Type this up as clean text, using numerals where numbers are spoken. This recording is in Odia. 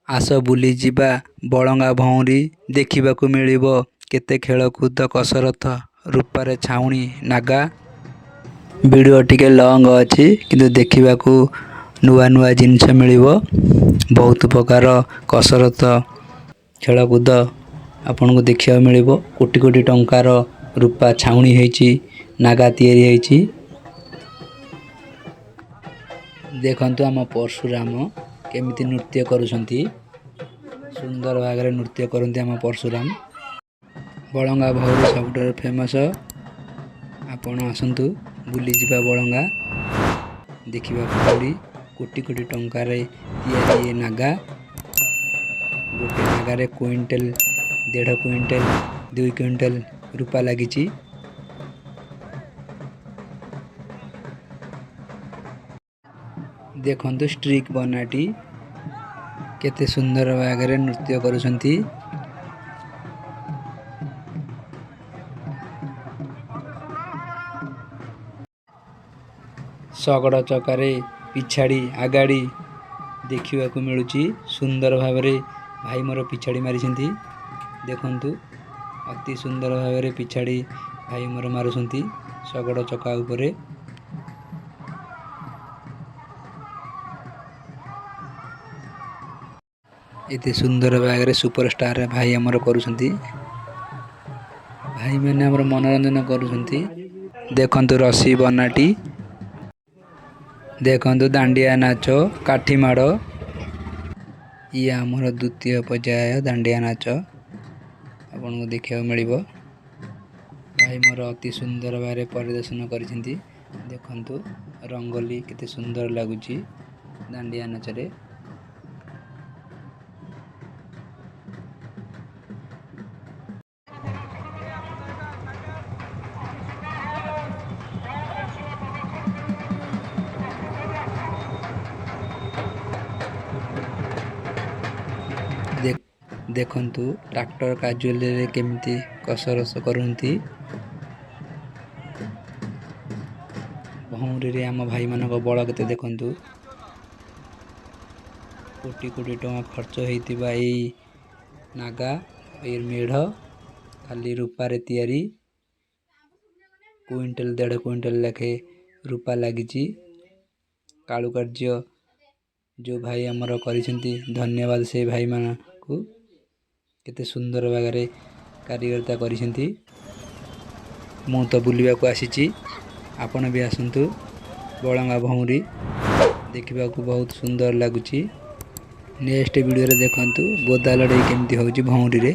ଆସ ବୁଲିଯିବା ବଳଙ୍ଗା ଭଉଁରୀ, ଦେଖିବାକୁ ମିଳିବ କେତେ ଖେଳକୁଦ କସରତ, ରୂପାରେ ଛାଉଣି ନାଗା। ଭିଡ଼ିଓ ଟିକେ ଲଙ୍ଗ ଅଛି, କିନ୍ତୁ ଦେଖିବାକୁ ନୂଆ ନୂଆ ଜିନିଷ ମିଳିବ। ବହୁତ ପ୍ରକାର କସରତ, ଖେଳକୁଦ ଆପଣଙ୍କୁ ଦେଖିବାକୁ ମିଳିବ। କୋଟି କୋଟି ଟଙ୍କାର ରୂପା ଛାଉଣି ହେଇଛି, ନାଗା ତିଆରି ହେଇଛି। ଦେଖନ୍ତୁ ଆମ ପରଶୁରାମ କେମିତି ନୃତ୍ୟ କରୁଛନ୍ତି। ସୁନ୍ଦର ଭାବରେ ନୃତ୍ୟ କରନ୍ତି ଆମ ପରଶୁରାମ। ବଳଙ୍ଗା ଭଉଁରୀ ସବୁଠାରୁ ଫେମସ୍। ଆପଣ ଆସନ୍ତୁ ବୁଲିଯିବା ବଳଙ୍ଗା, ଦେଖିବା ଭଉଁରୀ। କୋଟି କୋଟି ଟଙ୍କାରେ ତିଆରି ଏ ନାଗା। ଗୋଟେ ନାଗାରେ କୁଇଣ୍ଟାଲ, 1.5 କୁଇଣ୍ଟାଲ, 2 କୁଇଣ୍ଟାଲ ରୂପା ଲାଗିଛି। ଦେଖନ୍ତୁ ଷ୍ଟ୍ରିକ୍ ବନାଟି କେତେ ସୁନ୍ଦର ଭାବରେ ନୃତ୍ୟ କରୁଛନ୍ତି। ଶଗଡ଼ ଚକାରେ ପିଛାଡ଼ି ଆଗାଡ଼ି ଦେଖିବାକୁ ମିଳୁଛି। ସୁନ୍ଦର ଭାବରେ ଭାଇ ମୋର ପିଛାଡ଼ି ମାରିଛନ୍ତି। ଦେଖନ୍ତୁ, ଅତି ସୁନ୍ଦର ଭାବରେ ପିଛାଡ଼ି ଭାଇ ମୋର ମାରୁଛନ୍ତି ଶଗଡ଼ ଚକା ଉପରେ। ଏତେ ସୁନ୍ଦର ଭାବରେ ସୁପରଷ୍ଟାର ଭାଇ ଆମର କରୁଛନ୍ତି। ଭାଇମାନେ ଆମର ମନୋରଞ୍ଜନ କରୁଛନ୍ତି। ଦେଖନ୍ତୁ ରସି ବନାଟି। ଦେଖନ୍ତୁ ଦାଣ୍ଡିଆ ନାଚ, କାଠି ମାଡ଼। ଇଏ ଆମର ଦ୍ୱିତୀୟ ପର୍ଯ୍ୟାୟ ଦାଣ୍ଡିଆ ନାଚ ଆପଣଙ୍କୁ ଦେଖିବାକୁ ମିଳିବ। ଭାଇ ମୋର ଅତି ସୁନ୍ଦର ଭାବରେ ପରିଦର୍ଶନ କରିଛନ୍ତି। ଦେଖନ୍ତୁ, ରଙ୍ଗୋଲି କେତେ ସୁନ୍ଦର ଲାଗୁଛି ଦାଣ୍ଡିଆ ନାଚରେ। ଦେଖନ୍ତୁ ଟ୍ରାକ୍ଟର କାଜୁଆଲିରେ କେମିତି କସରତ କରନ୍ତି। ଭଉଁରୀରେ ଆମ ଭାଇମାନଙ୍କ ବଳ କେତେ ଦେଖନ୍ତୁ। କୋଟି କୋଟି ଟଙ୍କା ଖର୍ଚ୍ଚ ହେଇଥିବା ଏଇ ନାଗା, ଏଇ ମେଢ଼ ଖାଲି ରୂପାରେ ତିଆରି। କୁଇଣ୍ଟାଲ, 1.5 କୁଇଣ୍ଟାଲ ଲେଖେ ରୂପା ଲାଗିଛି। କାରୁକାର୍ଯ୍ୟ ଯେଉଁ ଭାଇ ଆମର କରିଛନ୍ତି, ଧନ୍ୟବାଦ ସେ ଭାଇମାନଙ୍କୁ। କେତେ ସୁନ୍ଦର ଭାବରେ କାରିଗରତା କରିଛନ୍ତି। ମୁଁ ତ ବୁଲିବାକୁ ଆସିଛି, ଆପଣ ବି ଆସନ୍ତୁ। ବଳଙ୍ଗା ଭଉଁରୀ ଦେଖିବାକୁ ବହୁତ ସୁନ୍ଦର ଲାଗୁଛି। ନେକ୍ସଟ ଭିଡ଼ିଓରେ ଦେଖନ୍ତୁ ବୋଦା ଲଢ଼େଇ କେମିତି ହେଉଛି ଭଉଁରୀରେ।